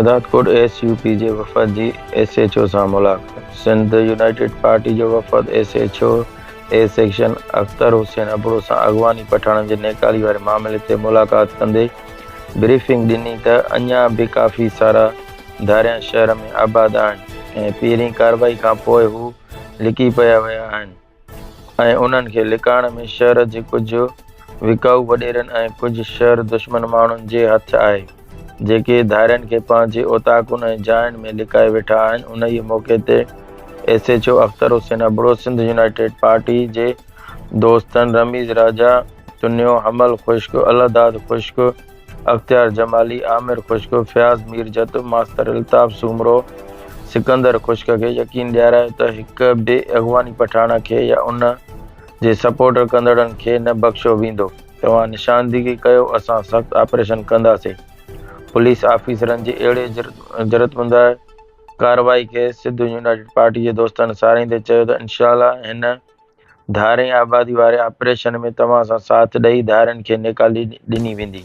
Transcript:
Shahdadkot S U P جي وفد جي ايس ايڇ او سان ملاقات، سنڌ يونائيٽيڊ پارٽي جو وفد S H O A section Akhtar Hussain Abro سان اغواني پٺاڻن جي نيڪالي واري معاملي تي ملاقات ڪندي بريفنگ ڏني ته اڃا به ڪافي سارا ڌاريان شهر ۾ آباد آهن ۽ پهرين ڪارروائي کانپوء هو لڪي پيا ويا آهن. ۽ انهن کي لڪائڻ ۾ شهر جي ڪجهه وڪائو وڏيرن ۽ ڪجهه شهر دشمن ماڻهن جي هٿ آهي، جيڪي ڌارين کي پنهنجي اوطاقن ۽ جاين ۾ لڪائي ويٺا آهن. انهيء موقعي تي S H O Akhtar Hussain Abro, Sindh United Party جي دوستن رميز راجا تنيو، حمل خشڪ، الهداد خشڪ، اختيار جمالي، عامر خشڪ، فياض ميرجت، ماستر الطاف سومرو، سڪندر خشڪ کي يقين ڏيارايو ته هڪ به اغواني پٺاڻ کي يا ان جي سپورٽ ڪندڙن کي نه بخشيو ويندو، توهان نشاندگي ڪيو اسان سخت آپريشن ڪنداسين، پوليس آفيسرن جي اهڙي جرئتمندانه ڪارروائي کي سنڌ يونائيٽيڊ پارٽي جي دوستن ساراهيندي چيو ته انشاء الله هن ڌارين آبادي واري آپريشن ۾ توهان سان ساٿ ڏئي ڌارين کي نيڪالي ڏني ويندي.